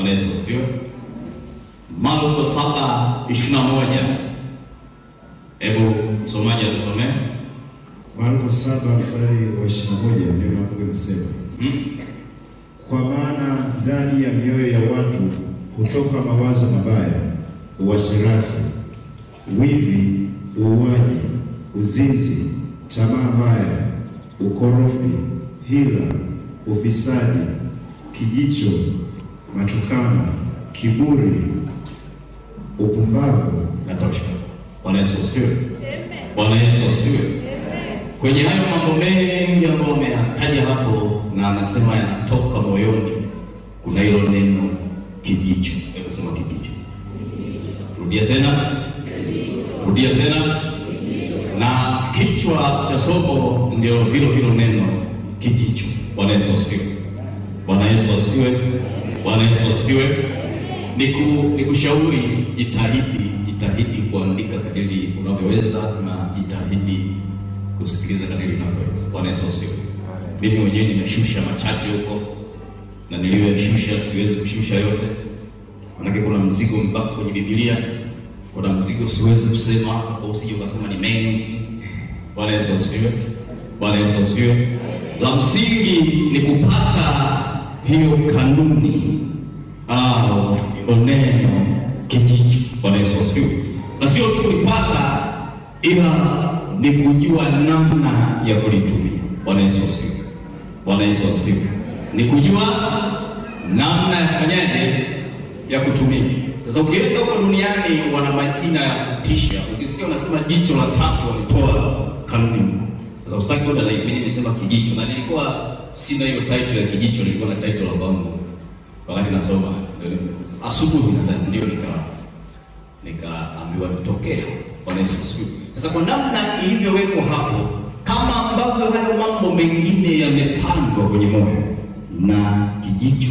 Bwana Yesu asifiwe. Marko 7:21. Hebu msomaji atusomee. Marko 7 mstari wa 21, neno la Mungu linasema, kwa maana ndani ya mioyo ya watu hutoka mawazo mabaya, uasherati, wivi, uuaji, uzinzi, tamaa mbaya, ukorofi, hila, ufisadi, kijicho, matukano, kiburi, upumbavu. Natosha. Bwana Yesu asifiwe. Bwana Yesu asifiwe. Kwenye hayo mambo mengi ambayo ameyataja hapo na anasema yanatoka moyoni, kuna hilo neno kijicho. Hebu sema kijicho. Rudia tena. Rudia tena. Na kichwa cha somo ndio hilo hilo neno kijicho. Bwana Yesu asifiwe. Bwana Yesu asifiwe. Bwana Yesu asifiwe. Nikushauri, jitahidi kuandika kadiri unavyoweza na jitahidi kusikiliza kadiri unavyoweza. Bwana Yesu asifiwe. Mimi mwenyewe nimeshusha machache huko, na niliyoshusha siwezi kushusha yote. Maana kuna mzigo mpaka kwenye Biblia, kuna mzigo siwezi kusema, au usije ukasema ni mengi. Bwana Yesu asifiwe. Bwana Yesu asifiwe. La msingi ni kupata hiyo kanuni au neno kijicho. Bwana Yesu asifiwe. Na sio tu kulipata, ila ni kujua namna ya kulitumia. Bwana Yesu asifiwe. Bwana Yesu asifiwe. Ni kujua namna ya kufanyaje, ya kutumia. Sasa ukienda huko duniani wana majina ya kutisha. Ukisikia unasema jicho la tatu, walitoa kanuni. Sasa usitaki kwenda na mimi nilisema kijicho, na nilikuwa sina hiyo title ya kijicho, nilikuwa na title la bango wakati nasoma. Asubuhi nadhani ndio nikaambiwa nitokee. Bwana Yesu asifiwe. Sasa kwa namna ilivyowekwa hapo, kama ambavyo hayo mambo mengine yamepandwa kwenye moyo, na kijicho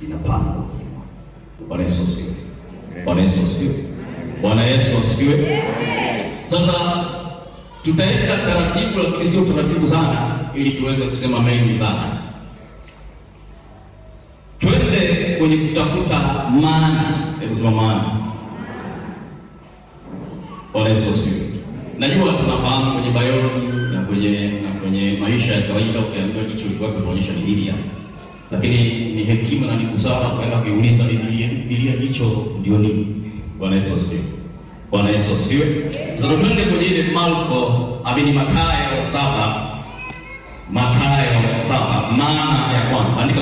inapandwa kwenye moyo. Bwana Yesu asifiwe. Bwana Yesu asifiwe. Bwana Yesu asifiwe. Sasa tutaenda taratibu, lakini sio taratibu sana, ili tuweze kusema mengi sana. Twende kwenye kutafuta maana. Hebu sema maana. Bwana Yesu asifiwe. Najua tunafahamu kwenye biology na kwenye maisha ya kawaida, ukiambiwa jicho liko wapi unaonyesha ni hili hapa. Lakini ni hekima na ni busara kwenda kuuliza Biblia jicho ndio nini. Bwana Yesu asifiwe. Bwana Yesu asifiwe. Sasa twende kwenye ile Marko, amini Mathayo 7. Mathayo 7, maana ya kwanza. Andika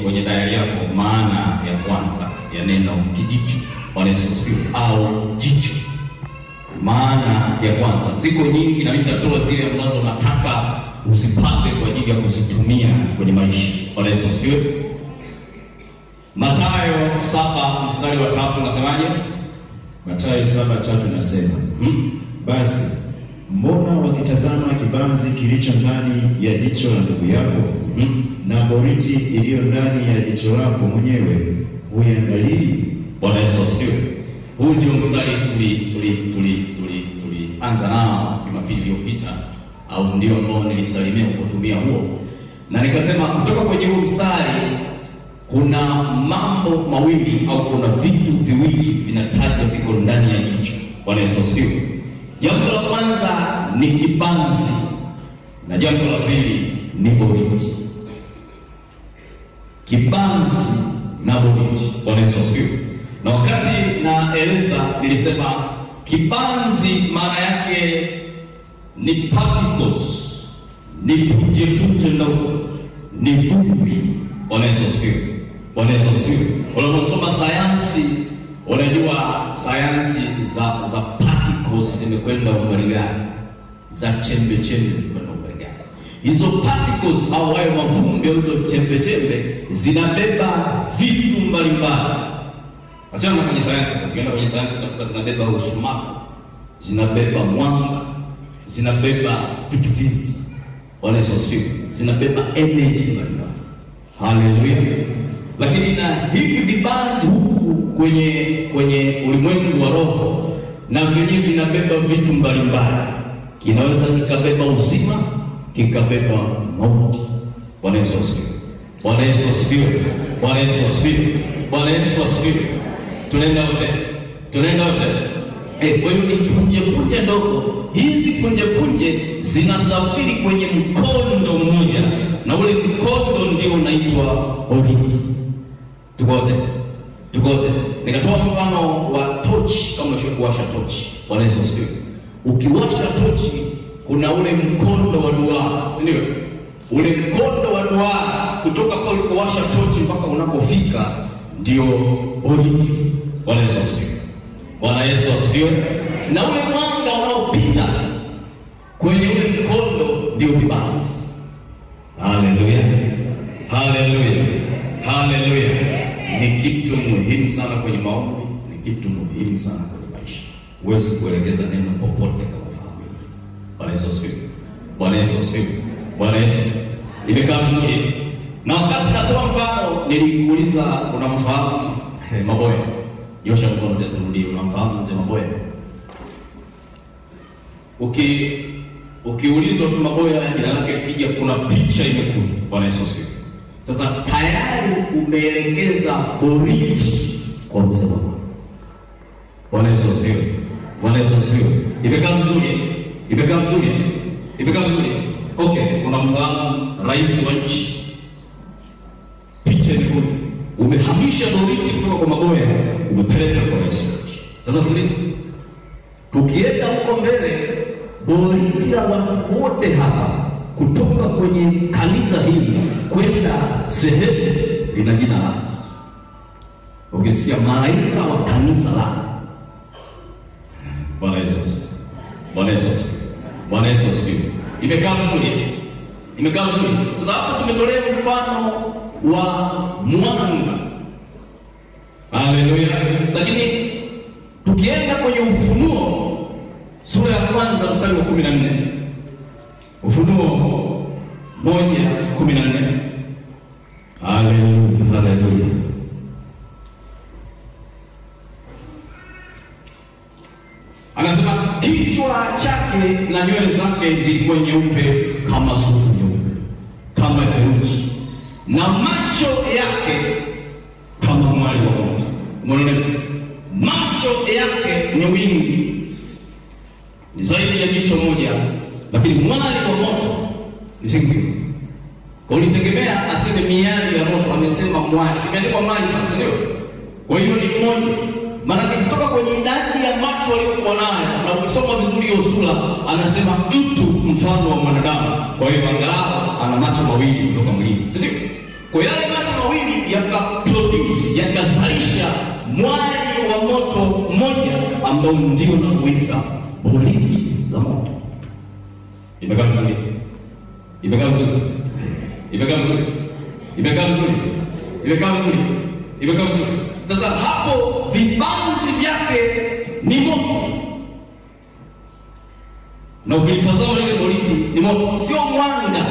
kwenye diary yako maana ya kwanza ya neno kijicho. Bwana Yesu asifiwe, au jicho. Maana ya kwanza. Ziko nyingi na mimi nitatoa zile ambazo nataka usipate kwa ajili ya kuzitumia kwenye maisha. Bwana Yesu asifiwe. Mathayo 7 mstari wa 3 unasemaje? Mathayo 7:3 nasema, basi mbona wakitazama kibanzi kilicho ndani ya jicho la ndugu yako, na boriti iliyo ndani ya jicho lako mwenyewe huiangalii? Bwana Yesu asifiwe. Huu ndio mstari tulianza nao Jumapili iliyopita, au ndio ambao nilisalimia kutumia huo. Na nikasema kutoka kwenye huu mstari kuna mambo mawili au kuna vitu viwili vinatajwa viko ndani ya jicho. Bwana Yesu asifiwe. Jambo la kwanza ni kibanzi na jambo la pili ni boriti. Kibanzi na boriti. Bwana Yesu asifiwe. Na wakati naeleza nilisema kibanzi maana yake ni particles, ni punje punje ndogo, ni vumbi. Bwana Yesu asifiwe. Bwana Yesu asifiwe. Unaposoma sayansi unajua sayansi za particles zimekwenda umbali gani, za chembe chembe zimekwenda umbali gani. Hizo particles au hayo mavumbi au hizo chembe chembe zinabeba vitu mbalimbali. Achana na kwenye sayansi, ukienda kwenye sayansi utakuta zinabeba usumaku, zinabeba mwanga, zinabeba vitu vingi. Bwana Yesu asifiwe. Zinabeba energy mbalimbali. Haleluya. Lakini na hivi vibanzi huku kwenye ulimwengu wa roho na vyenyewe vinabeba vitu mbalimbali. Kinaweza kikabeba uzima, kikabeba mauti. Bwana Yesu asifiwe. Bwana Yesu asifiwe. Bwana Yesu asifiwe. Bwana Yesu asifiwe. Tunaenda wote. Tunaenda wote. Kwa hiyo ni punje punje ndogo. Hizi punje punje zinasafiri kwenye mkondo mmoja, na ule mkondo ndio unaitwa boriti. Tuko wote. Tuko wote. Nikatoa mfano wa tochi, kama unashakuwasha tochi. Bwana Yesu asifiwe. Ukiwasha tochi kuna ule mkondo wa duara, si ndio? Ule mkondo wa duara kutoka kwa ulikowasha tochi mpaka unapofika ndio boriti. Bwana Yesu asifiwe. Bwana Yesu asifiwe. Na ule mwanga unaopita kwenye ule mkondo ndio vibanzi. Haleluya. Haleluya. Haleluya. Ni kitu muhimu sana kwenye maombi, ni kitu muhimu sana kwenye maisha. Huwezi kuelekeza neno popote kama ufahamu hili. Bwana Yesu asifiwe. Bwana Yesu asifiwe. Bwana Yesu. Imekaa vizuri. Na wakati natoa mfano nilikuuliza unamfahamu Maboya? Nyosha mkono tena turudie, unamfahamu mzee Maboya? Ukiulizwa tu Maboya jina lake likija kuna picha imekuja. Bwana Yesu asifiwe. Sasa tayari umeelekeza boriti kwa mzee Maboya. Bwana Yesu asifiwe. Bwana Yesu asifiwe. Imekaa vizuri. Imekaa vizuri. Imekaa vizuri. Okay, unamfahamu rais wa nchi. Picha imekuja. Umehamisha boriti kutoka kwa Maboya umepeleka kwa rais wa nchi. Sasa sikiliza. Tukienda huko mbele, boriti la watu wote hapa kutoka kwenye kanisa hili kwenda sehemu lina jina lake. Ukisikia malaika wa kanisa lako. Bwana Yesu asifiwe. Bwana Yesu asifiwe. Bwana Yesu asifiwe. Imekaa vizuri. Imekaa vizuri. Sasa hapa tumetolea mfano wa mwanga. Haleluya. Lakini tukienda kwenye Ufunuo sura ya kwanza mstari wa 14. Ufunuo 1:14. Haleluya, haleluya. Anasema kichwa chake na nywele zake zilikuwa nyeupe kama sufu nyeupe, kama theluji, na macho yake kama mwali wa moto. Umeona? Macho yake ni wingi, ni zaidi ya jicho moja, lakini mwali wa moto ni singi. Kwa ulitegemea aseme miali ya moto, amesema mwali. Simeandikwa mwali, ndio? Kwa hiyo ni mmoja. Maana kutoka kwenye idadi ya macho aliyokuwa nayo, na ukisoma vizuri hiyo sura, anasema mtu mfano wa mwanadamu. Kwa hiyo angalau ana macho mawili kutoka mwilini, si ndio? Kwa yale macho mawili yakaproduce, yakazalisha mwali wa moto mmoja ambao ndio unaoita boriti la moto. Imekaa vizuri? Imekaa vizuri? Imekaa vizuri? Imekaa vizuri? Imekaa vizuri? Imekaa vizuri? Sasa hapo vibanzi vyake ni moto. Na ukitazama ile boriti ni moto, sio mwanga.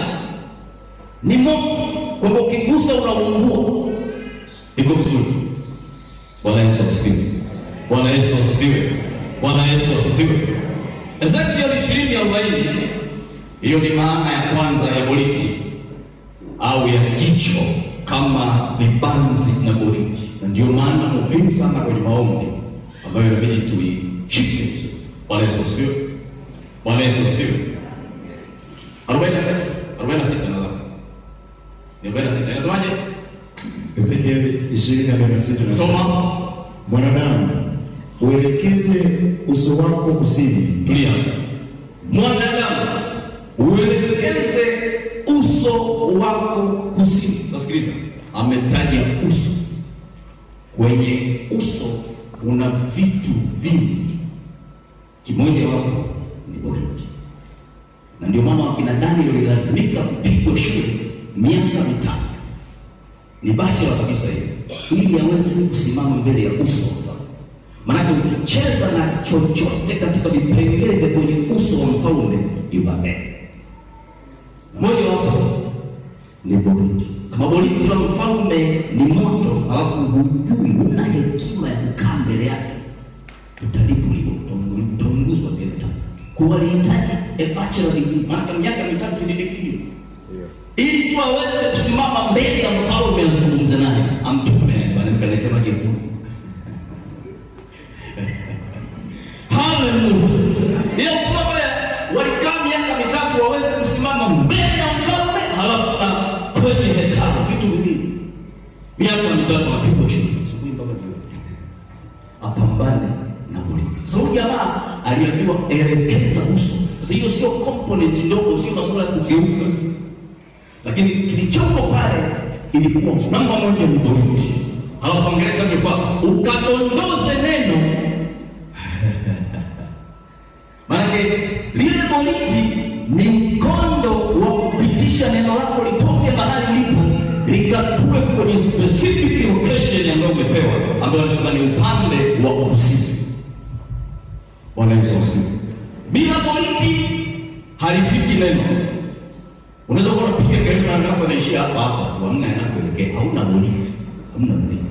Ni moto. Kwa ukigusa unaungua. Iko vizuri. Bwana Yesu asifiwe. Bwana Yesu asifiwe. Bwana Yesu asifiwe. Ezekiel 20:40. Hiyo ni maana ya kwanza ya boriti au ya jicho kama vibanzi na boriti. Na ndio maana muhimu sana kwenye maombi ambayo inabidi tuishike vizuri. Bwana Yesu asifiwe. Bwana Yesu asifiwe. 46 46 nadhani. Ni 46. Inasemaje? Ezekiel 20:46. Soma. Mwanadamu, uelekeze uso wako kusini. Tulia. Mwanadamu, uelekeze uso wako kusini. Nasikiliza. Ametaja uso. Kwenye uso kuna vitu vingi. Kimoja wapo ni boriti. Na ndio maana wakina Daniel walilazimika kupigwa shule miaka 3. Ni bachelor kabisa hiyo, ili aweze kusimama mbele ya uso wa mfalme. Maana ukicheza na chochote katika vipengele vya kwenye uso wa mfalme, you are dead. Moja wapo ni boriti. Kama boriti la mfalme ni moto, alafu hujui, huna hekima ya kukaa mbele yake, utalipuliwa, utaunguzwa mbele yake. Kwa walihitaji a bachelor degree, maana miaka 3 ni degree. Ili tu aweze kusimama mbele ya mfalme azungumze naye. Miaka 3 apigwa shule asubuhi mpaka jioni, apambane na boriti. So jamaa aliambiwa elekeza uso. Sasa hiyo sio component ndogo, sio masuala ya kugeuka, lakini kilichopo pale ilikuwa namba moja ni boriti. Halafu angalia kinachofuata, ukadondoze neno. Maana lile boriti ni mkondo wa kupitisha neno lako litoke mahali lipo likatue kwenye specific location ambayo umepewa, ambayo wanasema ni upande wa kusini. Bwana Yesu asifiwe. Bila boriti halifiki neno. Unaweza kuwa unapiga kelele na neno linaishia hapa hapa, hamna yanakoelekea, hauna boriti. Hamna boriti.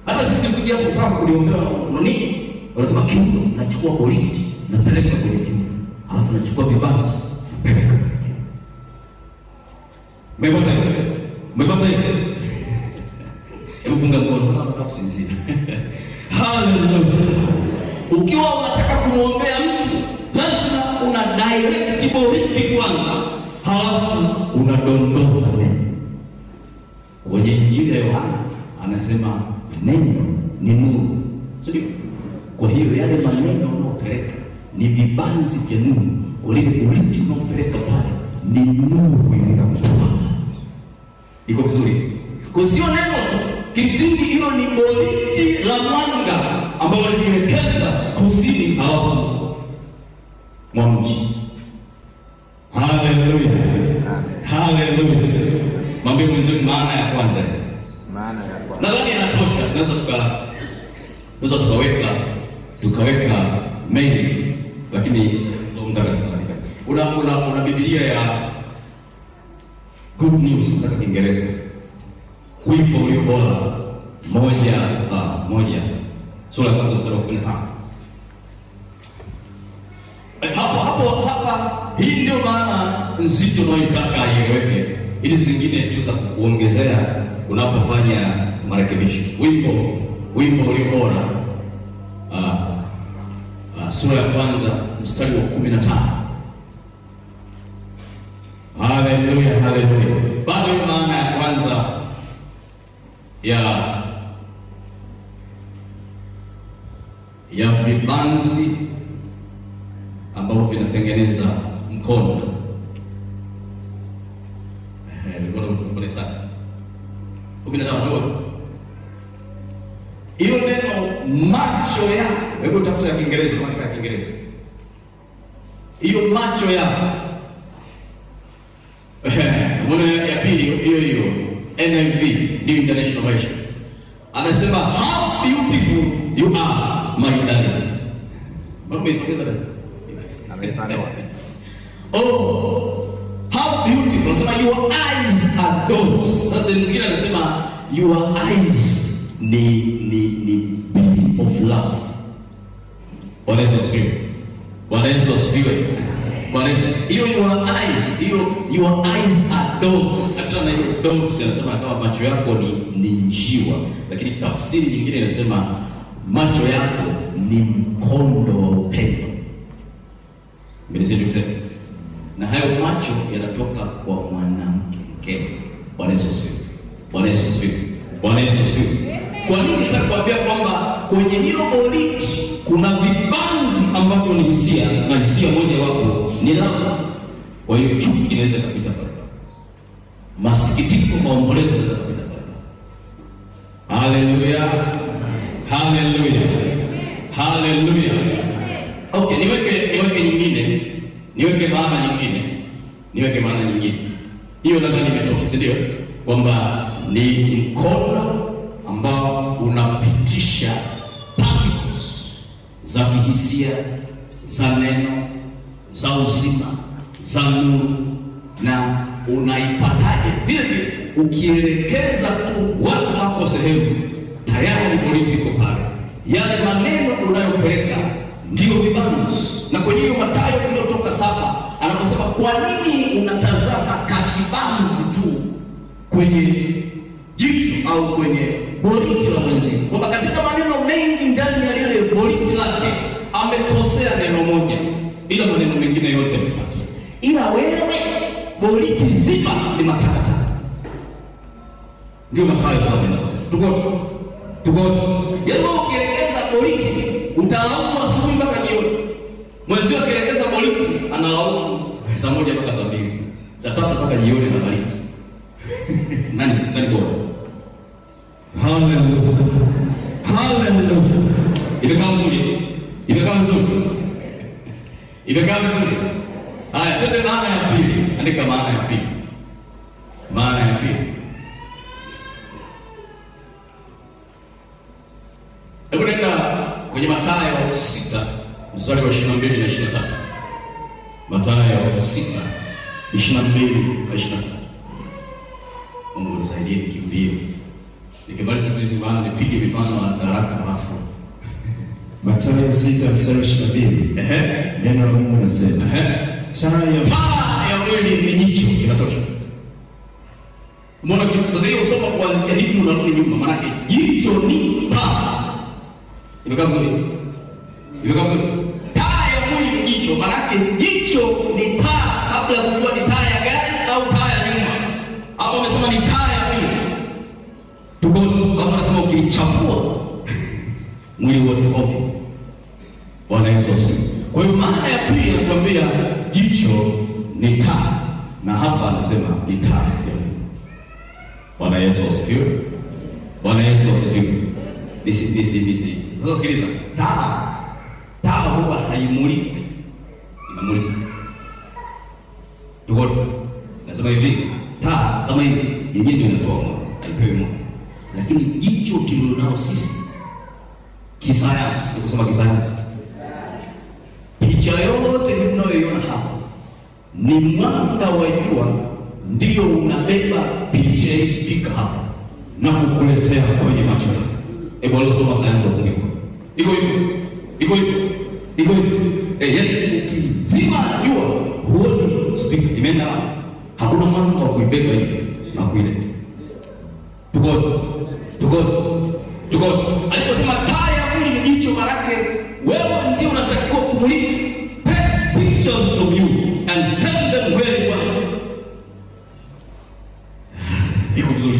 Hata sisi ukija hapo kutaka kuliombea nini, wanasema kiuno, nachukua boriti napeleka kwenye kiuno, halafu nachukua vibanzi napeleka kwenye kiuno. Umepata hiyo? Umepata hiyo? Hebu punga mkono, nataka kusinzia. Hallelujah. Ukiwa unataka kumwombea mtu, lazima una direct boriti kwanza, halafu unadondoza neno. Kwenye Injili ya Yohana anasema neno ni nuru, sio? Kwa hiyo yale maneno unaopeleka ni vibanzi vya nuru. Kwa ile boriti unaopeleka pale ni nuru inaenda kutoka. Iko vizuri? Kwa sio neno tu, kimsingi hilo ni boriti la mwanga ambalo lilielekeza kusini halafu mwa mji. Haleluya. Haleluya. Mwambie mwenzio maana ya kwanza. Maana ya kwanza. Nadhani inatosha. Tunaweza tukaweka mengi, lakini Roho Mtakatifu ananipa. Una Biblia ya Good News kutoka Kiingereza. Wimbo ulio bora 1:1 sura ya kwanza mstari wa 15. Hapo hii ndio maana nzito unayoitaka ieleweke, ili zingine tu za kuongezea unapofanya marekebisho. Wimbo ulio bora sura ya kwanza mstari wa 15. Haleluya, haleluya. Bado maana ya kwanza ya vibanzi ambavyo vinatengeneza mkono. Nilikuwa sana. 15 ndio. Hilo neno macho yako, hebu tafuta ya Kiingereza, maana ya Kiingereza. Hiyo macho yako. Mbona ya pili hiyo NIV, New International Version. Anasema how beautiful you are my darling. Mbona umeisogeza dada? Ameipanua. Oh, how beautiful. Anasema your eyes are doves. Sasa mwingine anasema your eyes ni beam of love. Bwana Yesu asifiwe. Bwana Yesu asifiwe. Bwana Yesu. Hiyo your eyes, hiyo your eyes are doves. Achana na hiyo doves, anasema kama macho yako ni njiwa, lakini tafsiri nyingine inasema macho yako ni mkondo wa upendo. Mbele kusema. Na hayo macho yanatoka kwa mwanamke mkewe. Bwana Yesu asifiwe. Bwana Yesu asifiwe. Bwana Yesu asifiwe. Kwa nini nataka kuambia kwamba kwenye hilo boriti kuna vibanzi ambavyo ni hisia, na hisia moja wapo ni love. Kwa hiyo chuki inaweza kupita pale. Masikitiko, maombolezo yanaweza kupita pale. Haleluya. Haleluya. Haleluya. Okay, niweke nyingine. Niweke maana nyingine. Niweke maana nyingine. Hiyo nadhani imetosha, si ndio? Kwamba ni mkono ambao unapitisha particles za kihisia, za neno, za uzima, za nuru. Na unaipataje? Vile vile ukielekeza tu wazo lako sehemu, tayari boriti iko pale. Yale maneno unayopeleka ndio vibanzi. Na kwenye hiyo Mathayo iliyotoka 7 anaposema kwa nini unatazama kakibanzi tu kwenye jicho au kwenye boriti la mwenzio, kwamba katika maneno mengi ndani ya lile boriti lake amekosea neno moja, ila maneno mengine yote amepatia, ila wewe boriti zima ni matakataka. Ndio Mathayo sasa inasema. Tuko tuko. Yaani ukielekeza boriti utalaumu asubuhi mpaka jioni. Mwenzio akielekeza boriti analaumu saa 1 mpaka saa 2. Saa 3 mpaka jioni na bariki. Nani nani bora? Hallelujah. Hallelujah. Imekaa vizuri. Imekaa vizuri. Imekaa vizuri. Haya, twende maana ya pili. Andika maana ya pili. Maana ya pili. Hebu nenda kwenye Mathayo 6 mstari wa 22 na 23. Mathayo 6 22 na 23. Mungu nisaidie nikimbie. Nikimaliza tu hizi maana nipige mifano ya haraka halafu. Mathayo 6 mstari wa 22. Ehe. Neno la Mungu linasema, Ehe. Taa ya mwili ni jicho, inatosha. Umeona kitu? Sasa hiyo usoma kuanzia hiki unarudi nyuma, maana yake jicho ni taa. Imekaa vizuri? Imekaa vizuri? Taa ya mwili ni jicho, maana yake jicho ni taa kabla ya kujua ni taa ya gari au taa ya nyuma. Hapo amesema ni taa ya mwili. Tuko hapo, anasema ukilichafua mwili wote ovyo. Bwana Yesu asifiwe. Kwa hiyo maana ya pili anatuambia jicho ni taa, na hapa anasema ni taa ya mwili. Bwana Yesu asifiwe. Bwana Yesu asifiwe. Nisi. Sasa sikiliza, taa huwa haimuliki, inamulika. Tuko nasema hivi, taa kama hivi yenyewe ndio inatoa mwanga, haipewi mwanga. Lakini jicho tulilonalo sisi kisayansi, nikusema kisayansi, picha yote mnayoiona hapa ni mwanga wa jua ndio unabeba picha hii speaker hapa na kukuletea kwenye macho yako. Hebu waliosoma sayansi wapunge. Iko hivyo. Iko hivyo. Iko hivyo. Yaani ukizima jua huoni speaker imeenda wapi? Hakuna mwanga wa kuibeba hiyo na kuileta. Tuko. Aliposema taa ya mwili ni jicho, maana yake wewe ndio unatakiwa kumulika. Take pictures from you and send them where you are. Iko vizuri.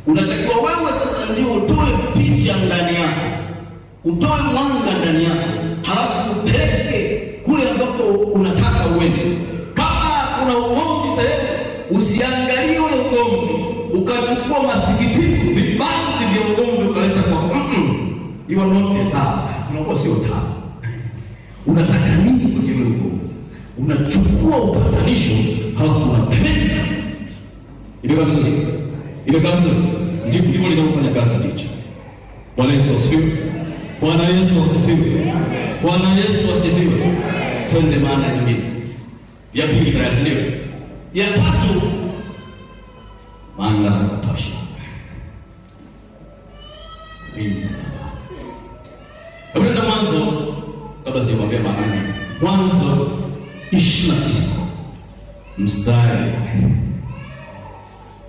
Unatakiwa wewe sasa ndio utoe picha ndani yako, utoe mwanga ndani yako, halafu upeleke kule ambapo unataka uende. Kama kuna ugomvi sehemu, usiangalie ule ugomvi ukachukua masikitiko, vibanzi vya ugomvi ukaleta kwako. You are not a taa. Unakuwa sio taa. Unataka nini kwenye ule ugomvi? Unachukua upatanisho halafu unapeleka. Imekaa vizuri? Imekaa vizuri? Ndivyo linavyofanya kazi jicho. Bwana Yesu asifiwe. Bwana Yesu asifiwe. Bwana Yesu asifiwe. Twende maana nyingine. Ya pili tayari ndio. Ya tatu, maana ya kutosha. Hebu nenda Mwanzo, kabla sijakwambia maana. Mwanzo 29 mstari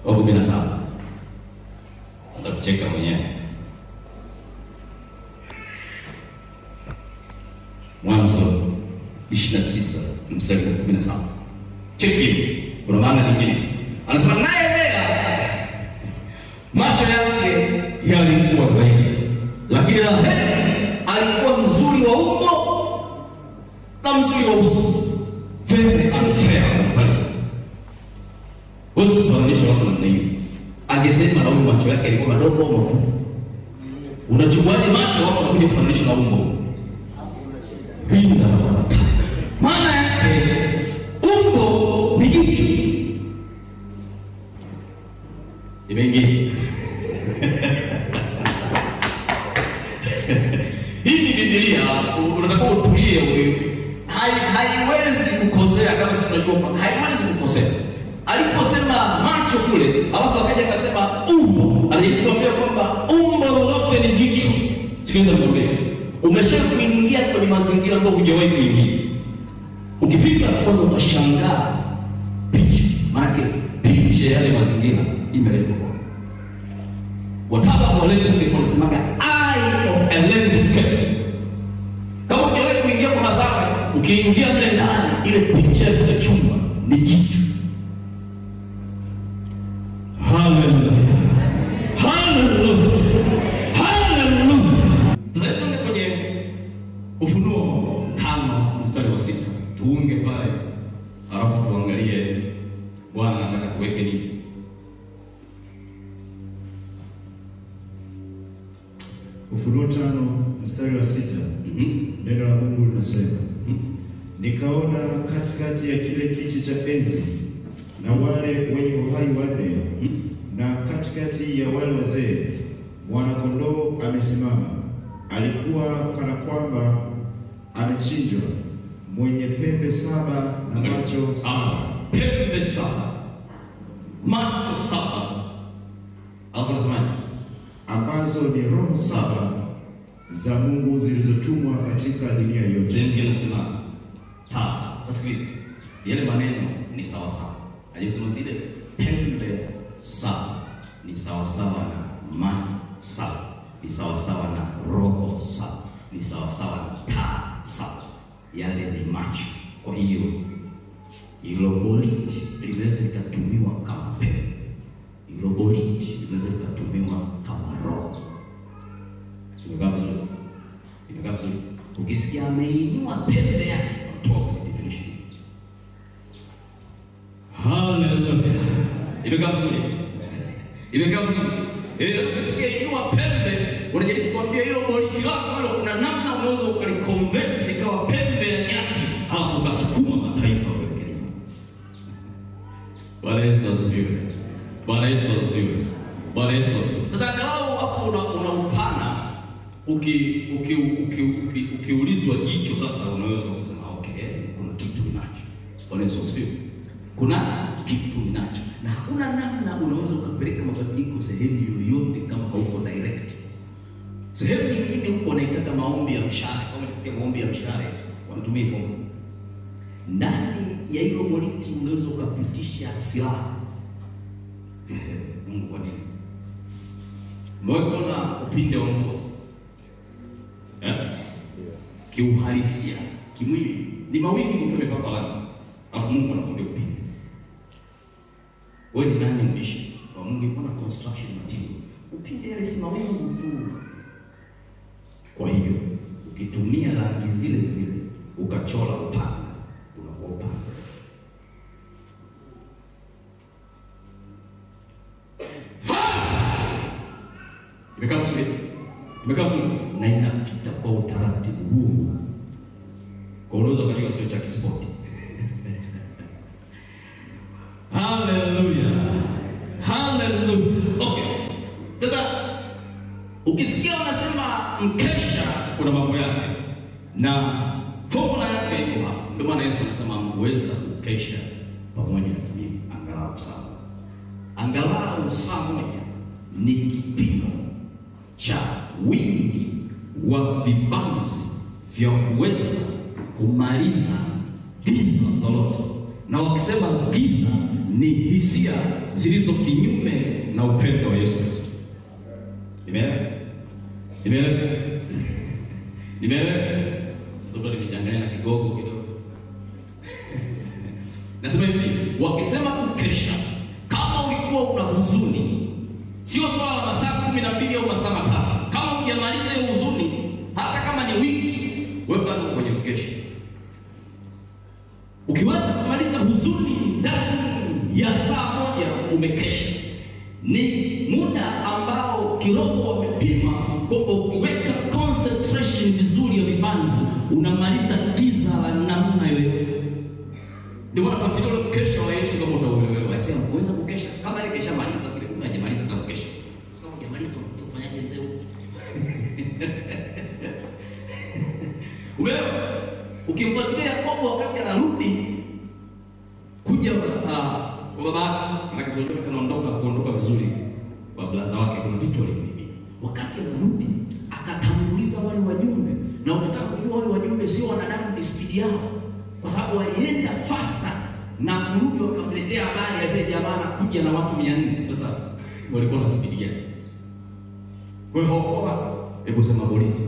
wa 17. Atakucheka mwenyewe. Mwanzo 29 mstari wa 17. Cheki, kuna maana nyingine. Anasema naye Lea macho yake yalikuwa dhaifu, lakini Raheli alikuwa mzuri wa umbo na mzuri wa uso. Very unfair comparison. Wewe usifananishe watu namna hiyo. Angesema na huyu macho yake yalikuwa madogo au makubwa. Unachukuaje macho wako unakuja kufananisha na umbo? Rinda la baraka. Maana yake umbo ni jicho. Imeingia. Hii ni Biblia, unatakiwa utulie wewe. Haiwezi kukosea kama si tunajua. Haiwezi kukosea. Aliposema macho kule, alafu akaja akasema umbo, alikwambia kwamba umbo lolote ni jicho. Sikiliza nikwambie. Umeshakuingia kwenye mazingira ambayo hujawahi kuingia. Ukifika kwanza utashangaa picha. Maana picha yale mazingira imeletwa kwa. Wataalamu wa landscape wanasemaga eye of a landscape. Kama hujawahi kuingia kwa Masaka, ukiingia mle ndani ile picha ya kile chumba ni jicho. Hallelujah. Ufunuo 5 mstari wa 6. Neno la Mungu linasema, nikaona katikati ya kile kiti cha enzi na wale wenye uhai wanne, na katikati ya wale wazee mwana-kondoo amesimama, alikuwa kana kwamba amechinjwa, mwenye pembe 7 na macho 7. Pembe 7, macho 7. Alafu anasemaje? Ambazo ni roho 7 za Mungu zilizotumwa katika dunia yote. Sehemu anasema taa. Sasa sikiliza, yale maneno ni sawa sawa. Alisema zile pembe 7 ni sawa sawa na macho 7, ni sawa sawa na roho 7, ni sawa sawa na taa 7. Yale ni macho. Kwa hiyo hilo boriti linaweza likatumiwa kama pembe, hilo boriti linaweza likatumiwa kama roho. Imekaa vizuri? Imekaa vizuri? Ukisikia ameinua pembe yake, toka kwenye definition. Hallelujah. Imekaa vizuri? Imekaa vizuri? Ukisikia inua pembe, unajaribu kuambia hilo boriti lako hilo kuna namna unaweza ukaliconvert likawa pembe ya nyati, alafu ukasukuma mataifa kuelekea nyuma. Bwana Yesu asifiwe. Bwana Yesu asifiwe. Bwana Yesu asifiwe. Sasa angalau hapo una upana, ukiulizwa jicho sasa unaweza kusema okay, kuna kitu ninacho. Bwana Yesu asifiwe. Kuna kitu ninacho. Na hakuna namna unaweza ukapeleka mabadiliko sehemu yoyote kama hauko direct. Sehemu nyingine huko wanaitaka maombi ya mshale. Kama unasikia maombi ya mshale, wanatumia hivyo. Ndani ya hiyo boriti unaweza ukapitisha silaha. Mungu kwa nini? Umeona upinde wa mvua? Kiuhalisia, kimwili ni mawingu tu yamepaka rangi. Alafu Mungu anakuambia upinde. Wewe ni nani mbishi? Kwa Mungu yuko na construction material. Upinde yale si mawingu tu. Kwa hiyo ukitumia rangi zile zile ukachora upanga, unakuwa upanga. Imekaa vizuri? Imekaa vizuri? Na inapita kwa utaratibu huu. Kwa unaweza ukajua sio cha kispoti. Hallelujah. Hallelujah. Okay. Sasa ukisikia wanasema mkesha, kuna mambo yake na formula yake iko hapa. Ndio maana Yesu anasema mweza kukesha pamoja na mimi angalau saa. Angalau saa moja ni kipimo cha wingi wa vibanzi vya kuweza kumaliza giza lolote. Na wakisema giza ni hisia zilizo kinyume na upendo wa Yesu Kristo. Imeeleweka? Imeeleweka? Imeeleweka? Ndio nimechanganya na kigogo kidogo. Nasema hivi, wakisema kukesha, kama ulikuwa una huzuni, sio swala la masaa 12 au masaa 5. Kama hujamaliza hiyo huzuni, hata kama ni wiki, wewe bado uko kwenye mkesha. Ukiweza kumaliza huzuni ndani ya saa moja, umekesha. Ni muda ambao kiroho wamepima kwamba ukiweka concentration vizuri ya vibanzi, unamaliza giza la namna yoyote. Ndio maana fuatilia ule mkesha wa Yesu kama utauelewa. Asema uweza kukesha kama ile kesha maliza kile, kumbe hajamaliza hata kukesha. Sasa kama hujamaliza unakuja kufanyaje mzee huko? Umeelewa? Ukimfuatilia Yakobo wakati anarudi kuja kwa baba yake, maana sio anaondoka kuondoka vizuri kwa blaza wake, kuna vitu alimwibia. Wakati anarudi akatanguliza wale wajumbe, na ukitaka kujua wale wajumbe sio wanadamu, ni speed yao, kwa sababu walienda faster na kurudi wakamletea habari ya zile jamaa na kuja na watu 400. Sasa walikuwa na speed gani? Kwa hiyo hawakuwa, hebu sema boriti.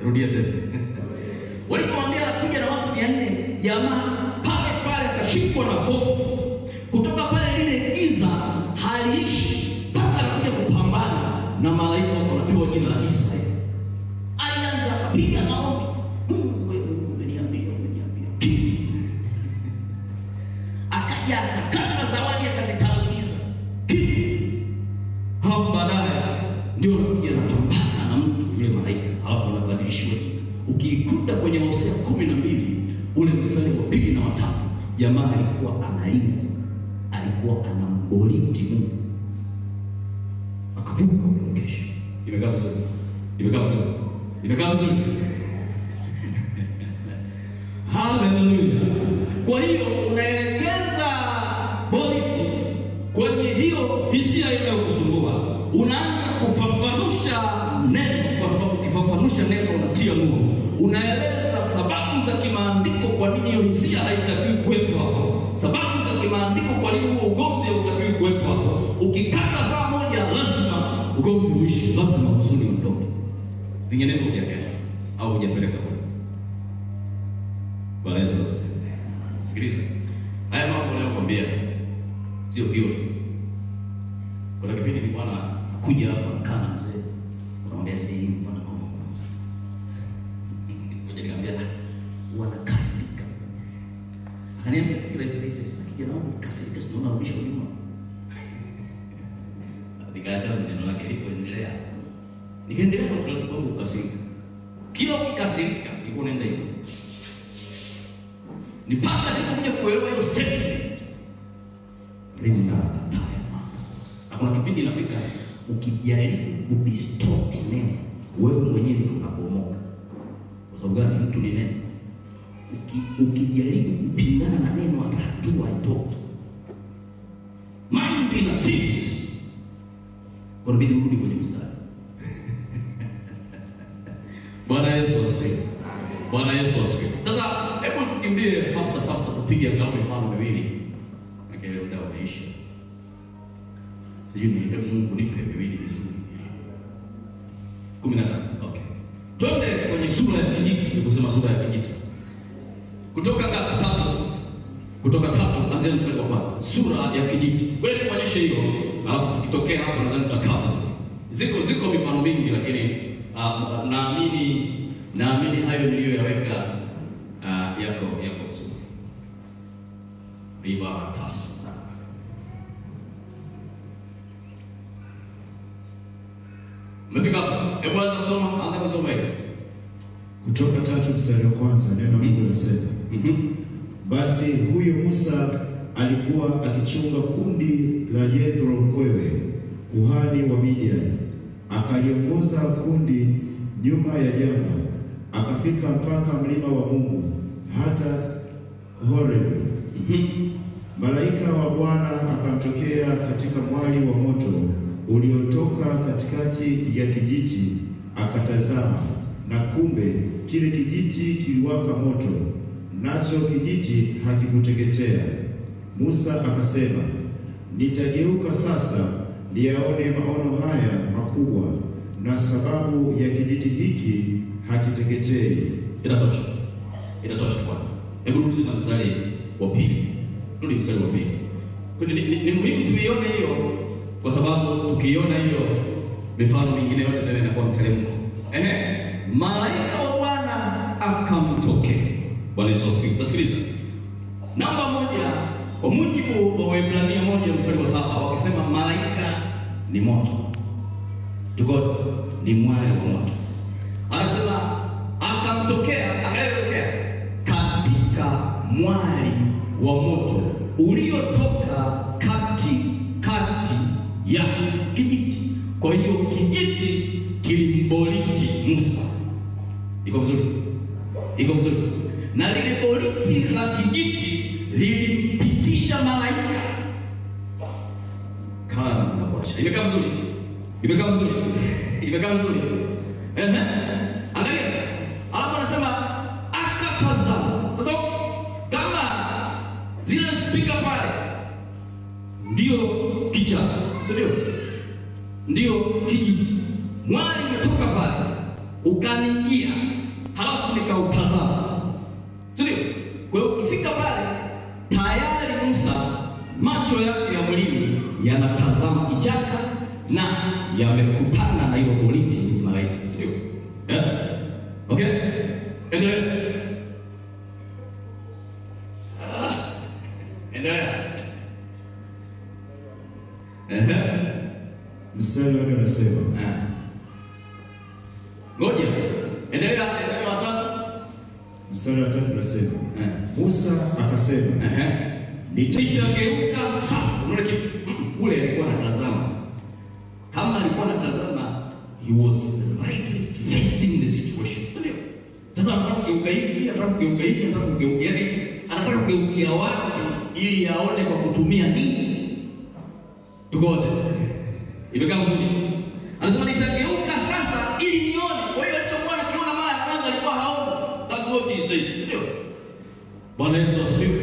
Rudia tena. Walipomwambia anakuja na watu 400, jamaa pale pale akashikwa na hofu. Kutoka pale lile giza haliishi mpaka anakuja kupambana na malaika wanapewa jina la Israeli. Alianza akapiga maombi. Mungu wewe, Mungu umeniambia, umeniambia. Akaja akakata zawadi akazitanguliza. Halafu baadaye ndio anakuja anapambana akabadilishiwa jina. Ukiikuta kwenye Hosea 12 ule mstari wa 2 na 3, jamaa alikuwa analia, alikuwa anamboliti Mungu, akavuka ule mkesha. Imekaa vizuri? Imekaa vizuri? Imekaa vizuri? Haleluya. Kwa hiyo unaelekeza boriti kwenye hiyo hisia inayokusumbua, unaanza kufafanusha neno, kwa sababu ukifafanusha neno unatia nuru. Unaeleza sababu za kimaandiko kwa nini hiyo hisia haitakiwi kuwepo hapo, sababu za kimaandiko kwa nini huo ugomvi hautakiwi kuwepo hapo. Ukikata saa moja, lazima ugomvi uishi, lazima huzuni uondoke, vinginevyo hujakesha au hujapeleka kule. Bwana Yesu asifiwe. Sikiliza, haya mambo ninayokuambia sio theory. Kuna kipindi nilikuwa nakuja hapa nakaa na mzee, unamwambia sasa hivi bwana kama mmoja, nikamwambia wanakasirika. Akaniambia kila hizo sasa kijana wangu kasirika, sio unarudishwa nyuma. Nikaacha neno lake lilipoendelea. Nikaendelea na utaratibu wangu kukasirika. Kila ukikasirika nilikuwa naenda hivyo. Nipaka nilipokuja kuelewa hiyo statement. Rinda taya. Na kuna kipindi inafika ukijaribu kudistort neno, wewe mwenyewe ndio unabomoka. Kwa sababu gani? Mtu ni neno. Ukijaribu kupingana na neno hata hatua haitoki. Mind ina sisi. Kwa nini urudi kwenye mstari? Bwana Yesu asifiwe. Bwana Yesu asifiwe. Sasa hebu tukimbie faster tupige angalau mifano miwili. Okay, muda umeisha. Sijui ni hebu Mungu nipe miwili vizuri. 15. Okay. Twende kwenye sura ya kijiti, nikusema sura ya kijiti. Kutoka 3. Kutoka 3 anzia mstari wa kwanza. Sura ya kijiti. Wewe kuonyesha hiyo, alafu tukitokea hapo nadhani tutakaa vizuri. Ziko mifano mingi, lakini naamini hayo niliyoyaweka yako vizuri. Riba tasa. Umefika hapo? Hebu anza kusoma hiyo. Kutoka 3 mstari wa kwanza, neno Mungu linasema. Basi huyo Musa alikuwa akichunga kundi la Yethro mkwewe, kuhani wa Midian. Akaliongoza kundi nyuma ya jangwa, akafika mpaka mlima wa Mungu, hata Horebu. Malaika wa Bwana akamtokea katika mwali wa moto uliotoka katikati ya kijiti, akatazama, na kumbe kile kijiti kiliwaka moto, nacho kijiti hakikuteketea. Musa akasema, nitageuka sasa niyaone maono haya makubwa, na sababu ya kijiti hiki hakiteketei. Inatosha. Inatosha kwanza. Hebu rudi na mstari wa pili. Rudi mstari wa pili. Ni muhimu tuione hiyo, kwa sababu tukiiona hiyo mifano mingine yote tena inakuwa mteremko. Malaika wa Bwana akamtokea. Bwana Yesu asifiwe. Sikiliza. Namba 1, kwa mujibu wa Waebrania 1 mstari wa 7, wakisema malaika ni moto. Tuko ni mwali wa moto. Anasema akamtokea, akayotokea katika mwali wa moto uliotoka katikati ya kijiti. Kwa hiyo kijiti kilimboliti Musa. Iko vizuri? Iko vizuri? Na lile boliti la kijiti lilimpitisha malaika. Kana na bwasha. Imekaa vizuri? Imekaa vizuri? Imekaa vizuri? Angalia. Alafu anasema akatazama. Sasa kama zile speaker pale ndio kichaka, si ndio? Ndio kijiti. Mwali umetoka pale ukaningia, halafu nikautazama. Si ndio? Kwa hiyo ukifika pale tayari Musa macho yake ya mwilini yanatazama kichaka na yamekutana na hiyo boliti malaika, si ndio? Okay? Endelea. Endelea. Mstari wa 4 unasema. Ngoja. Endelea, endelea watatu. Mstari wa 3 unasema, Musa akasema, nitageuka sasa. Unaona kitu? Kule alikuwa anatazama. Kama alikuwa anatazama, he was right facing the situation. Ndio. Sasa anataka kugeuka hivi, anataka kugeuka hivi, anataka kugeuka. Yaani anataka kugeukia wapi ili aone kwa kutumia nini? Tuko wote. Imekaa vizuri. Anasema nitageuka sasa ili nione. Kwa hiyo alichokuwa anakiona mara ya kwanza alikuwa haoni. That's what he said. Ndio. Bwana Yesu asifiwe.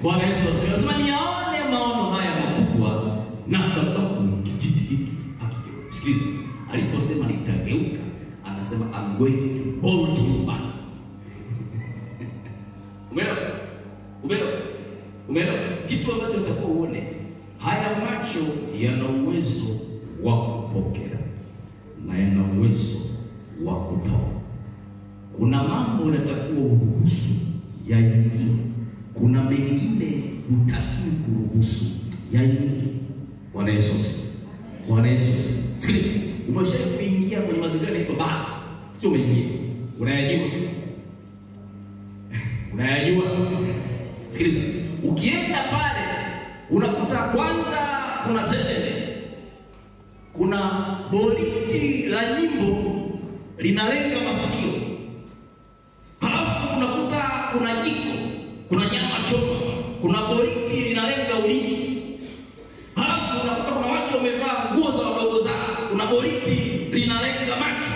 Bwana Yesu asifiwe. Anasema niaone maono haya makubwa na sababu kijiti hiki hakigeuka. Sikiliza. Aliposema nitageuka, anasema I'm going to bolt you back. Umeelewa? Umeelewa? Umeelewa? Kitu ambacho utakuwa uone, haya macho yana uwezo wa kupokea na yana uwezo wa kutoa. Kuna mambo unatakiwa uruhusu yaingie, kuna mengine hutakiwi kuruhusu yaingie. Bwana Yesu asifiwe. Bwana Yesu asifiwe. Sikiliza, umeshawahi kuingia kwenye mazingira yanaitwa baa? Sio umeingia, unayajua. Unayajua. Sikiliza, ukienda pale unakuta kwanza kuna sendele, kuna boriti la nyimbo linalenga masikio, halafu unakuta kuna jiko, kuna nyama choma, kuna boriti linalenga ulimi, halafu unakuta kuna watu wamevaa nguo za wadogo zao, kuna boriti linalenga macho,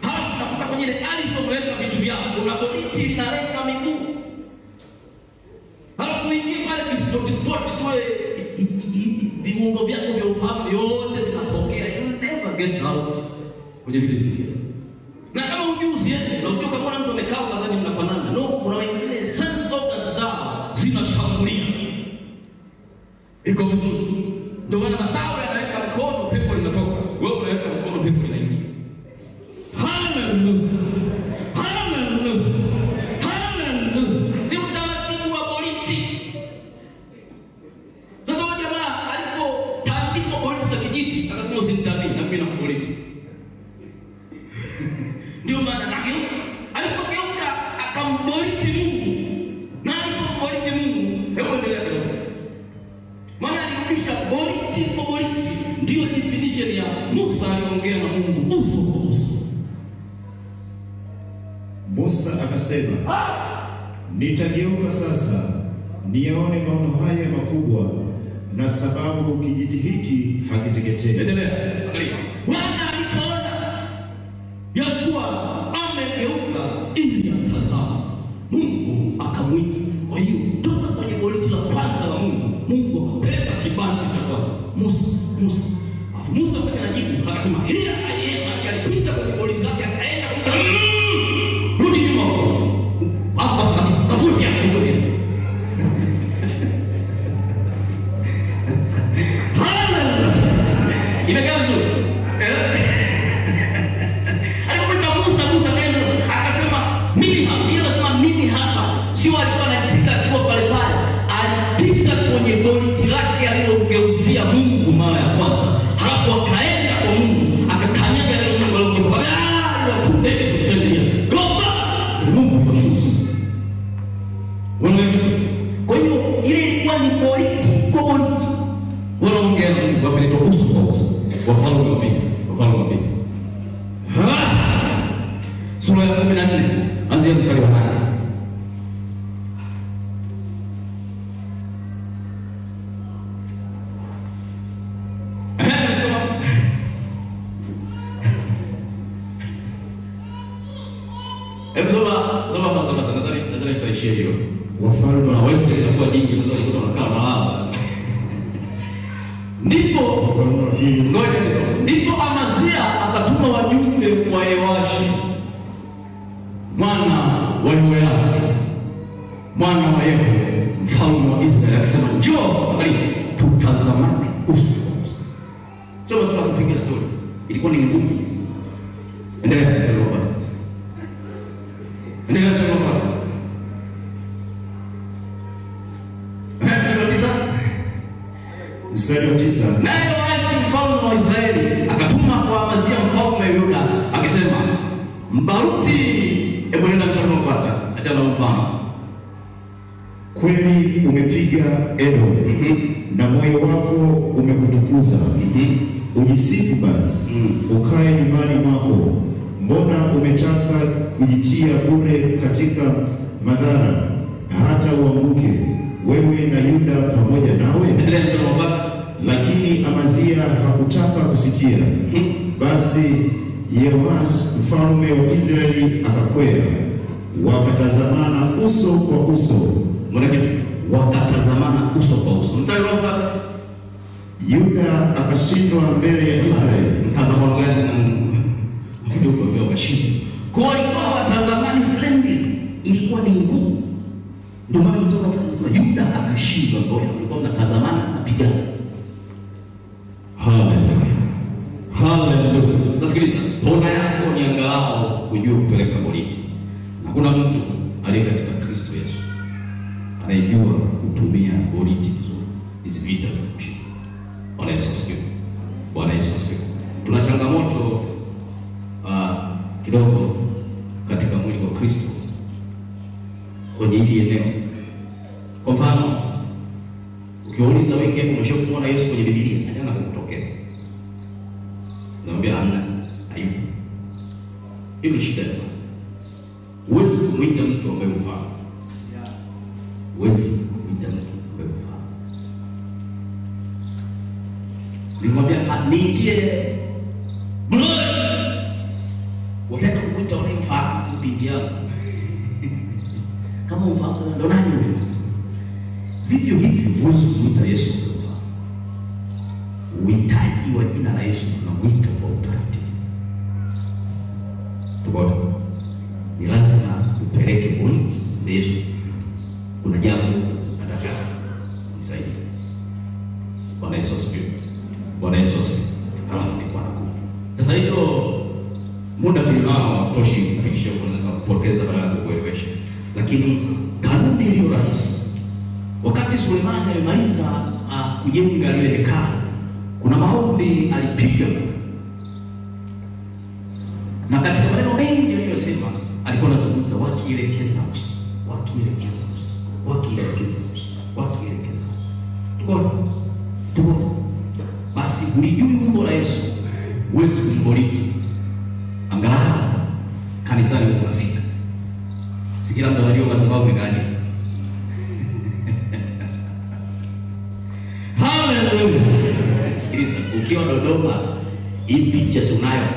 halafu unakuta kwenye ile ardhi wameweka vitu vyao, kuna boriti linalenga miguu. Halafu uingie pale kispoti spoti tuwe viungo vyako vya ufahamu yote vinapokea. You never get out kwenye vile visikia. Na kama hujui usiende, na usije ukamwona mtu amekaa ukadhani mnafanana. No, kuna wengine sense organs zao zinashambulia. Iko vizuri. Ndio maana mazao yanaweka mkono, pepo linatoka. Wewe unaweka mkono, pepo linaingia. Hallelujah. Hallelujah. Hallelujah. Ni utaratibu wa boriti. Sasa huyo jamaa alipotandikwa boriti za kijiti, akasema usinitandike na mimi nakuboriti. Ndio maana akageuka. Alipogeuka akamboriti Mungu. Na alipomboriti Mungu, hebu endelea kidogo. Maana alirudisha boriti kwa boriti. Ndio definition ya Musa aliongea na Mungu uso kwa uso. Musa akasema, nitageuka sasa niyaone maono haya makubwa na sababu kijiti hiki hakiteketei. Endelea. Angalia. Bwana alipoona ya kuwa amegeuka ili atazame, Mungu akamwita. Kwa hiyo toka kwenye boriti la kwanza la Mungu, Mungu akapeleka kibanzi cha kwanza. Musa, Musa. Alafu Musa wakati anajibu akasema here I am. Alipita kwenye boriti lake akaenda rudi nyuma huko. Hapo kafuti yake ndio. Hallelujah. Imekaa vizuri. Alipomwita Musa, Musa akaenda akasema mimi hapa. Yeye anasema mimi hapa. Sio alikuwa anaitika akiwa pale pale. Alipita kwenye boriti lake alilomgeuzia Mungu mara ya kwanza. Halafu akaenda kwa Mungu, akakanyaga ile Mungu aliyomwambia, "Ah, you are too late to stand here. Go back, remove your shoes." Unaona? Kwa hiyo ile ilikuwa ni boriti kwa boriti. Wanaongea na Mungu afa uso kwa uso. Wafalme wa pili, Wafalme wa pili. Sura ya 14, anzia mstari wa 8. Hebu soma basi basi, nadhani tutaishia hiyo. Wafalme na wewe inakuwa nyingi, unaweza kuona unakaa na Ndipo ngoja nisome. Ndipo Amazia akatuma wajumbe kwa Yehoashi mwana wa Yehoashi mwana wa Yehu mfalme wa Israeli akisema, njoo angalia tutazamane uso kwa uso. Sio sio kupiga story. Ilikuwa ni ngumu. Endelea mstari. Endelea mstari. Mstari wa 9. Naye Yoashi mfalme wa Israeli akatuma kwa Amazia mfalme wa Yuda akisema, mbaruti umepiga Edom, na moyo wako umekutukuza. Ujisifu basi, ukae nyumbani mwako. Mbona umetaka kujitia bure katika madhara, hata uanguke wewe na Yuda pamoja nawe? Lakini Amazia hakutaka kusikia. Basi Yehoash mfalme wa Israeli akakwea, wakatazamana uso kwa uso. Wakatazamana uso kwa uso. Mstari unaofuata, Yuda akashindwa mbele ya Israeli. Mtazamano gani tena? Ndio kwa wakashinda. Kwa walikuwa watazamani friendly, ilikuwa ni ngumu. Ndio maana mstari unaofuata unasema Yuda akashindwa. Kwa hiyo walikuwa mnatazamana na pigana. Haleluya. Haleluya. Sikiliza, pona yako ni angalau ujue kupeleka boriti. Na kuna mtu aliye katika Kristo Yesu anayejua kutumia boriti vizuri. Hizi vita za kushinda. Bwana Yesu asifiwe. Bwana Yesu asifiwe. Tuna changamoto kidogo katika mwili wa Kristo kwenye hili eneo. Kwa mfano, ukiwauliza wengi hapo umeshawahi kumuona Yesu kwenye Biblia, achana kukutokea. Naambia hamna, hayupo. Hiyo ni shida. Huwezi kumuita mtu ambaye hufahamu. Huwezi kumuita mtu ambaye hufahamu. Nilimwambia niitie Glory. Wataenda kumuita unayemfahamu binti yako. Kama ufahamu ndo nani huyo? Vivyo hivyo huwezi kumuita Yesu ambaye hufahamu. Uhitaji wa jina la Yesu tunamuita kwa utaratibu. Tukoje? Ni lazima upeleke point na Yesu. Kuna jambo nataka nisaidie. Bwana Yesu asifiwe. Bwana Yesu asifiwe. Halafu nilikuwa nakuja. Sasa hiyo muda tulionao hautoshi kufikisha na kupoteza badala ya kukuelewesha. Lakini kanuni iliyo rahisi, wakati Sulemani alimaliza kujenga lile hekalu, kuna maombi alipiga. Na katika maneno mengi aliyosema alikuwa anazungumza wakielekeza uso, wakielekeza uso, wakielekeza uso, wakielekeza uso. Tuko. Basi ulijui umbo la Yesu, huwezi kumboriti. Angalau kanisani unafika. Si kila mtu anajua madhabahu ni gani. Haleluya. Sikiliza, ukiwa Dodoma hii picha si unayo?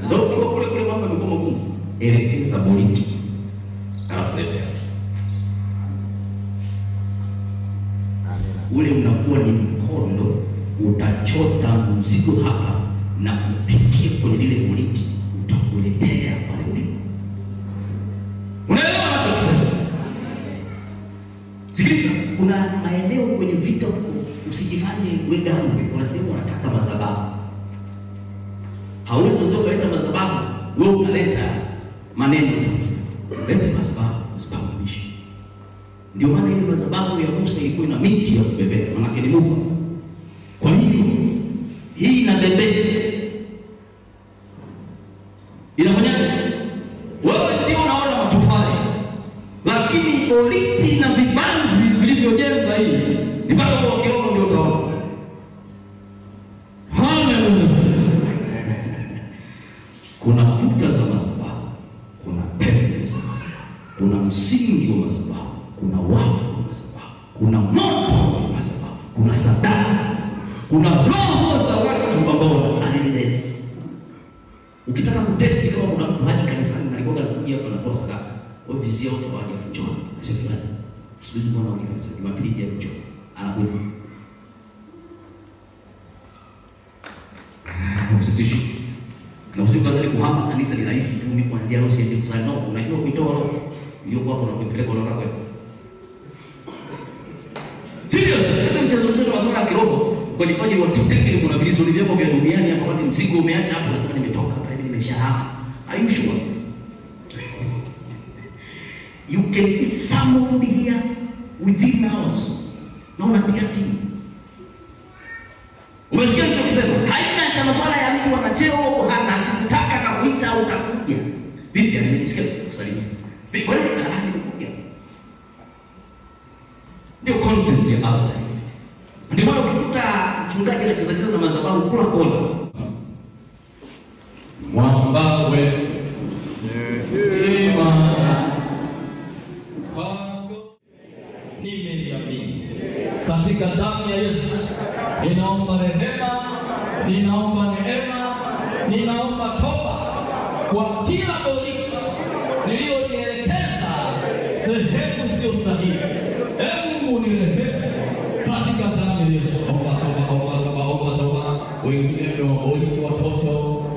Sasa ukiwa kule kule mambo ni magumu. Elekeza boriti. Alafu letea. Ule unakuwa ni mkondo, utachota mzigo hapa na kupitia kwenye lile boriti, utakuletea pale ulipo. Unaelewa nachokisema? Sikiliza, kuna maeneo kwenye vita huko usijifanye wegambe, kuna sehemu unataka madhabahu. Hauwezi ukaleta madhabahu, wewe unaleta maneno tu. Leta madhabahu, usitaumishi. Ndio maana ile madhabahu ya Musa ilikuwa ina miti ya kubebea, maana ni mufa. Kwa hiyo hii inabebea. Inafanyaje? Wewe ndio unaona matofali, lakini boriti na vibanzi vilivyojenga hii ni mpaka kwa kiroho ndio utaona. Haleluya. Kuna kuta za madhabahu, kuna pembe za madhabahu, kuna msingi wa madhabahu, kuna wavu wa madhabahu, kuna moto wa madhabahu, kuna sadaka, kuna roho za watu ambao wanasali lile. Ukitaka kutesti kama kuna mtu haji kanisani na alikuwa anakuja hapa anatoa sadaka, wewe vizia wote waje njoo. Sasa fulani. Siwezi kuona waje kanisa Jumapili je njoo. Anakuja. Usitishi. Na usikazali kuhama kanisa ni rahisi tu, mimi kuanzia leo siende kusali. No, unajua kuitoa roho iliyokuwa hapo na kuipeleka unaona kwa. Serious, hata mchezo mchezo wa masuala ya kiroho, kujifanya watuteke kuna vizuri vyako vya duniani hapa, wakati mzigo umeacha hapo unasema nimetoka hapa hivi nimesha hapa. Are you sure? You can be summoned here within hours. Na unatia timu. Umesikia nichokisema? Haina cha masuala ya mtu ana cheo au hana, akikutaka na kuita utakuja. Vipi nimejisikia kusalimia? Vipi kwa nini nimekuja? neema, ninaomba toba kwa kila boriti niliyojielekeza sehemu isiyo sahihi. Ee Mungu nirehemu katika damu ya Yesu. Omba toba, omba toba, omba toba. Wengine umewaboriti watoto,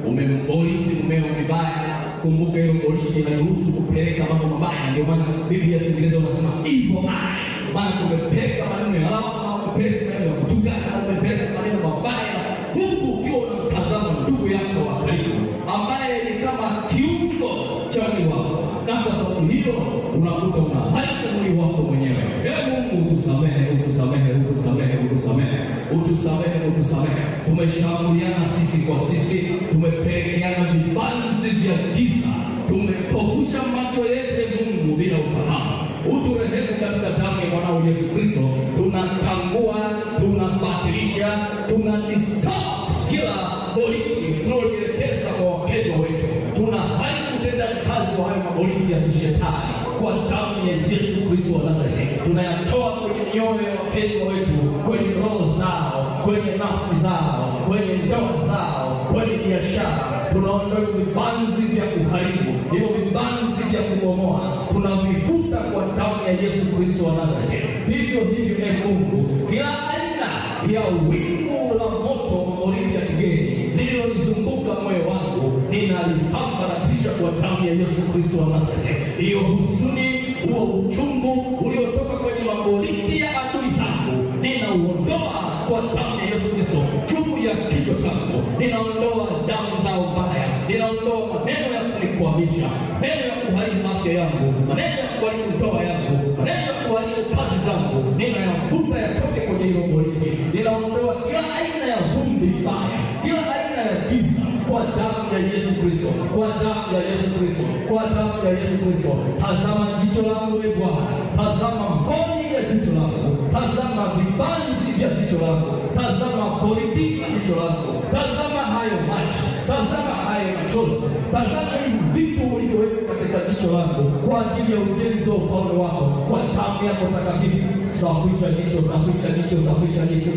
umemboriti mumeo vibaya. Kumbuka hiyo boriti inaruhusu kupeleka mambo mabaya. Ndio maana Biblia ya Kiingereza unasema evil eye, maana umepeleka maneno ya lawama, umepeleka maneno ya kutukana, umepeleka maneno mabaya, huku ukiwa unamtazama ndugu yako wa karibu ambaye ni kama kiungo cha mwili wako, na kwa sababu hiyo unakuta unaharibu mwili wako mwenyewe. Ee Mungu utusamehe, utusamehe, utusamehe, utusamehe, utusamehe, utusamehe. Tumeshambuliana sisi kwa sisi, tumepelekeana vibanzi vya giza, tumepofusha macho yetu Mungu bila ufahamu. Uturehemu katika damu ya mwanao Yesu Kristo. Tunatangua, tunabatilisha, tunadistort kila boriti tunaojielekeza kwa wapendwa wetu. Tunaharibu utendaji kazi wa hayo maboriti ya kishetani kwa damu ya Yesu Kristo wa Nazareti. Tunayatoa kwenye mioyo ya wapendwa wetu, kwenye roho zao, kwenye nafsi zao, kwenye ndoa zao, kwenye biashara. Tunaondoa vibanzi vya kuharibu, hivyo vibanzi vya kubomoa, tunavifuta kwa damu ya Yesu Kristo wa Nazareti. Vivyo hivyo, ee Mungu, kila aina ya wingu la moto boriti ya kigeni lililolizunguka moyo wangu ninalisambaratisha kwa damu ya Yesu Kristo wa Nazareti. Hiyo huzuni, huo uchungu uliotoka kwenye maboriti ya adui zangu ninauondoa kwa damu ya Yesu Kristo juu ya kichwa changu. Ninaondoa damu zao mbaya, ninaondoa maneno ya kunikwamisha, maneno ya kuharibu afya yangu, maneno ya kuharibu ndoa yangu, maneno ya kuharibu kazi zangu, ninayavuta yatoke kwenye hilo boriti. Ninaondoa kila aina ya vumbi mbaya, kila aina ya giza kwa damu ya Yesu Kristo, kwa damu ya Yesu Kristo, kwa damu ya Yesu Kristo. Tazama jicho langu, e Bwana, tazama mboni ya jicho langu, tazama vibanzi vya jicho langu, tazama boriti ya jicho langu, tazama hayo macho, tazama hayo machozi, tazama hivi vitu ulivyoweka katika jicho langu kwa ajili ya ujenzi wa ufalme wako, kwa damu yako takatifu. Safisha jicho, safisha jicho, safisha jicho.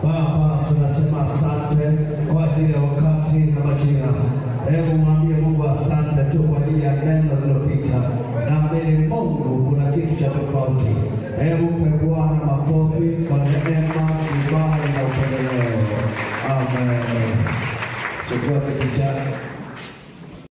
Baba, tunasema asante kwa ajili ya wakati na majira. Hebu mwambie Mungu asante tu kwa ajili ya neno.